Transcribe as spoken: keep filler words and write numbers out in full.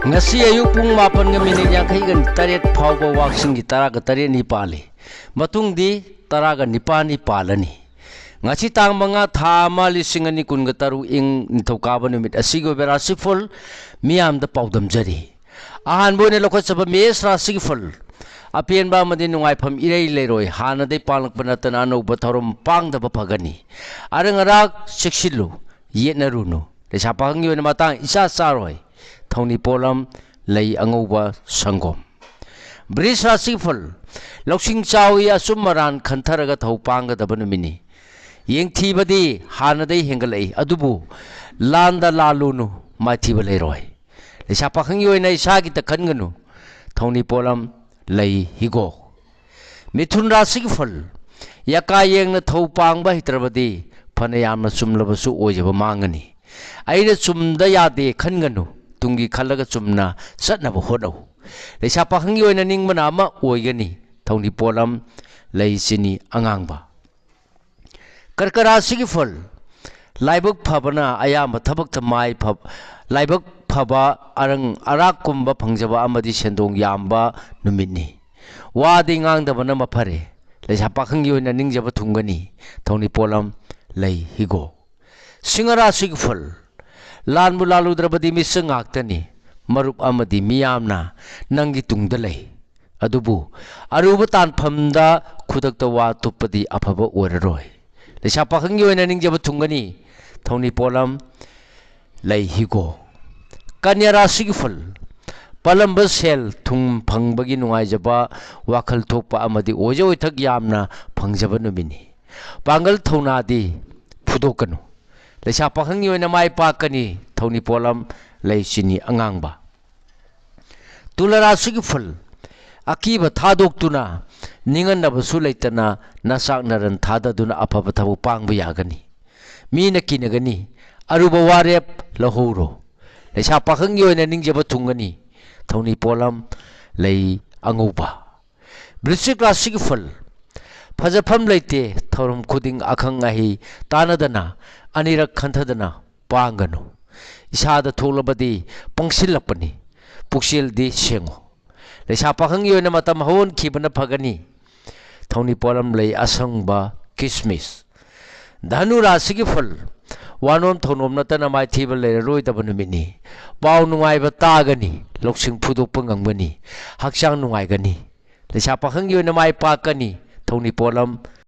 ꯉꯁꯤ ꯑꯌꯨꯛ ꯄꯨꯡ ꯃꯥꯄꯟꯒ ꯃꯤꯅꯤꯠ ꯌꯥꯡꯈꯩꯒ ꯇꯔꯦꯠ ꯐꯥꯎꯕ ꯋꯥꯛꯁꯤꯡꯒꯤ ꯇꯔꯥꯒ ꯇꯔꯦꯠꯅꯤ ꯄꯥꯜꯂꯤ꯫ ꯃꯇꯨꯡꯗꯤ ꯇꯔꯥꯒ ꯅꯤꯄꯥꯟꯅꯤ ꯄꯥꯜꯂꯅꯤ꯫ ꯉꯁꯤ ꯇꯥꯡ ꯃꯉꯥ, ꯊꯥ ꯑꯃ, ꯂꯤꯁꯤꯡ ꯑꯅꯤ ꯀꯨꯟꯒ ꯇꯔꯨꯛ, ꯏꯪ ꯅꯤꯡꯊꯧꯀꯥꯕ ꯅꯨꯃꯤꯠ ꯑꯁꯤꯒꯤ ꯑꯣꯏꯕ ꯔꯥꯁꯤꯐꯜ ꯃꯤꯌꯥꯝꯗ ꯄꯥꯎꯗꯝꯖꯔꯤ꯫ ꯑꯍꯥꯟꯕ ꯑꯣꯏꯅ ꯂꯧꯈꯠꯆꯕ ꯃꯦꯁ ꯔꯥꯁꯤꯒꯤ ꯐꯜ꯫ ꯑꯄꯦꯟꯕ ꯑꯃꯗꯤ ꯅꯨꯡꯉꯥꯏꯐꯝ ꯏꯔꯩ ꯂꯩꯔꯣꯏ꯫ ꯍꯥꯟꯅꯗꯩ ꯄꯥꯡꯂꯛꯄ ꯅꯠꯇꯅ ꯑꯅꯧꯕ ꯊꯧꯔꯝ ꯄꯥꯡꯗꯕ ꯐꯒꯅꯤ꯫ ꯑꯔꯪ ꯑꯔꯥꯛ ꯆꯦꯛꯁꯤꯜꯂꯨ, ꯌꯦꯠꯅꯔꯨꯅꯨ꯫ ꯂꯩꯁꯥ ꯄꯥꯈꯪꯒꯤ ꯑꯣꯏꯅ ꯃꯇꯥꯡ ꯏꯆꯥ ꯆꯥꯔꯣꯏ꯫ ꯊꯧꯅꯤ ꯄꯣꯠꯂꯝ, ꯂꯩ ꯑꯉꯧꯕ, ꯁꯪꯒꯣꯝ꯫ ꯕ꯭ꯔꯤꯖ ꯔꯥꯁꯤꯒꯤ ꯐꯜ꯫ ꯂꯧꯁꯤꯡ ꯆꯥꯎꯏ, ꯑꯆꯨꯝ ꯑꯔꯥꯟ ꯈꯟꯊꯔꯒ ꯊꯧ ꯄꯥꯡꯒꯗꯕ ꯅꯨꯃꯤꯠꯅꯤ꯫ ꯌꯦꯡꯊꯤꯕꯗꯤ ꯍꯥꯟꯅꯗꯩ ꯍꯦꯟꯒꯠꯂꯛꯏ, ꯑꯗꯨꯕꯨ ꯂꯥꯟꯗ ꯂꯥꯜꯂꯨꯅꯨ, ꯃꯥꯏꯊꯤꯕ ꯂꯩꯔꯣꯏ꯫ ꯂꯩꯁꯥ ꯄꯥꯈꯪꯒꯤ ꯑꯣꯏꯅ ꯏꯁꯥꯒꯤꯇ ꯈꯟꯒꯅꯨ꯫ ꯊꯧꯅꯤ ꯄꯣꯠꯂꯝ, ꯂꯩ ꯍꯤꯒꯣꯛ꯫ ꯃꯤꯊꯨꯟ ꯔꯥꯁꯤꯒꯤ ꯐꯜ꯫ ꯌꯀꯥ ꯌꯦꯡꯅ ꯊꯧ ꯄꯥꯡꯕ ꯍꯩꯇ꯭ꯔꯕꯗꯤ ꯐꯅ ꯌꯥꯝꯅ ꯆꯨꯝꯂꯕꯁꯨ ꯑꯣꯏꯖꯕ ꯃꯥꯡꯒꯅꯤ꯫ ꯑꯩꯅ ꯆꯨꯝꯗ ꯌꯥꯗꯦ ꯈꯟꯒꯅꯨ, ꯇꯨꯡꯒꯤ ꯈꯜꯂꯒ ꯆꯨꯝꯅ ꯆꯠꯅꯕ ꯍꯣꯠꯅꯧ꯫ ꯂꯩꯁꯥ ꯄꯥꯈꯪꯒꯤ ꯑꯣꯏꯅ ꯅꯤꯡꯕꯅ ꯑꯃ ꯑꯣꯏꯒꯅꯤ꯫ ꯊꯧꯅꯤ ꯄꯣꯠꯂꯝ, ꯂꯩ ꯆꯤꯅꯤ ꯑꯉꯥꯡꯕ꯫ ꯀꯔꯀ ꯔꯥꯁꯤꯒꯤ ꯐꯜ꯫ ꯂꯥꯏꯕꯛ ꯐꯕꯅ ꯑꯌꯥꯝꯕ ꯊꯕꯛꯇ ꯃꯥꯏ ꯐ-, ꯂꯥꯏꯕꯛ ꯐꯕ, ꯑꯔꯪ ꯑꯔꯥꯛꯀꯨꯝꯕ ꯐꯪꯖꯕ ꯑꯃꯗꯤ ꯁꯦꯟꯗꯣꯡ ꯌꯥꯝꯕ ꯅꯨꯃꯤꯠꯅꯤ꯫ ꯋꯥꯗꯤ ꯉꯥꯡꯗꯕꯅ ꯃꯐꯔꯦ꯫ ꯂꯩꯁꯥ ꯄꯥꯈꯪꯒꯤ ꯑꯣꯏꯅ ꯅꯤꯡꯖꯕ ꯊꯨꯡꯒꯅꯤ꯫ ꯊꯧꯅꯤ ꯄꯣꯠꯂꯝ, ꯂꯩ ꯍꯤꯒꯣꯛ꯫ ꯁꯤꯡꯍ ꯔꯥꯁꯤꯒꯤ ꯐꯜ꯫ ꯂꯥꯟꯕꯨ ꯂꯥꯜꯂꯨꯗ꯭ꯔꯕꯗꯤ ꯃꯤꯆꯪ ꯉꯥꯛꯇꯅꯤ꯫ ꯃꯔꯨꯞ ꯑꯃꯗꯤ ꯃꯤꯌꯥꯝꯅ ꯅꯪꯒꯤ ꯇꯨꯡꯗ ꯂꯩ꯫ ꯑꯗꯨꯕꯨ ꯑꯔꯨꯕ ꯇꯥꯟꯐꯝꯗ ꯈꯨꯗꯛꯇ ꯋꯥ ꯇꯨꯞꯄꯗꯤ ꯑꯐꯕ ꯑꯣꯏꯔꯔꯣꯏ꯫ ꯂꯩꯁꯥ ꯄꯥꯈꯪꯒꯤ ꯑꯣꯏꯅ ꯅꯤꯡꯖꯕ ꯊꯨꯡꯒꯅꯤ꯫ ꯊꯧꯅꯤ ꯄꯣꯠꯂꯝ, ꯂꯩ ꯍꯤꯒꯣꯛ꯫ ꯀꯟꯌꯥ ꯔꯥꯁꯤꯒꯤ ꯐꯜ꯫ ꯄꯥꯜꯂꯝꯕ ꯁꯦꯜ ꯊꯨꯝ ꯐꯪꯕꯒꯤ ꯅꯨꯡꯉꯥꯏꯖꯕ, ꯋꯥꯈꯜ ꯊꯣꯛꯄ ꯑꯃꯗꯤ ꯑꯣꯏꯖ ꯑꯣꯏꯊꯛ ꯌꯥꯝꯅ ꯐꯪꯖꯕ ꯅꯨꯃꯤꯠꯅꯤ꯫ ꯄꯥꯡꯒꯜ ꯊꯧꯅꯥꯗꯤ ꯐꯨꯗꯣꯛꯀꯅꯨ꯫ ꯂꯩꯁꯥ ꯄꯥꯈꯪꯒꯤ ꯑꯣꯏꯅ ꯃꯥꯏ ꯄꯥꯛꯀꯅꯤ꯫ ꯊꯧꯅꯤ ꯄꯣꯠꯂꯝ, ꯂꯩ ꯆꯤꯅꯤ ꯑꯉꯥꯡꯕ꯫ ꯇꯨꯂꯥ ꯔꯥꯁꯤꯒꯤ ꯐꯜ꯫ ꯑꯀꯤꯕ ꯊꯥꯗꯣꯛꯇꯨꯅ, ꯅꯤꯡꯍꯟꯅꯕꯁꯨ ꯂꯩꯇꯅ, ꯅꯆꯥꯛ ꯅꯔꯟ ꯊꯥꯗꯗꯨꯅ ꯑꯐꯕ ꯊꯕꯛ ꯄꯥꯡꯕ ꯌꯥꯒꯅꯤ꯫ ꯃꯤꯅ ꯀꯤꯅꯒꯅꯤ꯫ ꯑꯔꯨꯕ ꯋꯥꯔꯦꯞ ꯂꯧꯍꯧꯔꯣ꯫ ꯂꯩꯁꯥ ꯄꯥꯈꯪꯒꯤ ꯑꯣꯏꯅ ꯅꯤꯡꯖꯕ ꯊꯨꯡꯒꯅꯤ꯫ ꯊꯧꯅꯤ ꯄꯣꯠꯂꯝ, ꯂꯩ ꯑꯉꯧꯕ꯫ ꯕ꯭ꯔꯤꯁꯤꯛ ꯔꯥꯁꯤꯒꯤ ꯐꯜ꯫ ꯐꯖꯐꯝ ꯂꯩꯇꯦ, ꯊꯧꯔꯝ ꯈꯨꯗꯤꯡ ꯑꯈꯪ ꯑꯍꯩ ꯇꯥꯟꯅꯗꯅ, ꯑꯅꯤꯔꯛ ꯈꯟꯊꯗꯅ ꯄꯥꯡꯒꯅꯨ꯫ ꯏꯁꯥꯗ ꯊꯣꯛꯂꯕꯗꯤ ꯄꯪꯁꯤꯜꯂꯛꯄꯅꯤ꯫ ꯄꯨꯛꯆꯦꯜꯗꯤ ꯁꯦꯡꯉꯨ꯫ ꯂꯩꯁꯥ ꯄꯥꯈꯪꯒꯤ ꯑꯣꯏꯅ ꯃꯇꯝ ꯍꯧꯍꯟꯈꯤꯕꯅ ꯐꯒꯅꯤ꯫ ꯊꯧꯅꯤ ꯄꯣꯠꯂꯝ ꯂꯩ ꯑꯁꯪꯕ, ꯀꯤꯁꯃꯤꯁ꯫ ꯙꯅꯨ ꯔꯥꯁꯤꯒꯤ ꯐꯜ, ꯋꯥꯅꯣꯝ ꯊꯧꯅꯣꯝ ꯅꯠꯇꯅ ꯃꯥꯏꯊꯤꯕ ꯂꯩꯔꯔꯣꯏꯗꯕ ꯅꯨꯃꯤꯠꯅꯤ꯫ ꯄꯥꯎ ꯅꯨꯡꯉꯥꯏꯕ ꯇꯥꯒꯅꯤ, ꯂꯧꯁꯤꯡ ꯐꯨꯗꯣꯛꯄ ꯉꯝꯒꯅꯤ, ꯍꯛꯆꯥꯡ ꯅꯨꯡꯉꯥꯏꯒꯅꯤ꯫ ꯂꯩꯁꯥ ꯄꯥꯈꯪꯒꯤ ꯑꯣꯏꯅ ꯃꯥꯏ ꯄꯥꯛꯀꯅꯤ꯫ ꯊꯧꯅꯤ ꯄꯣꯠꯂꯝ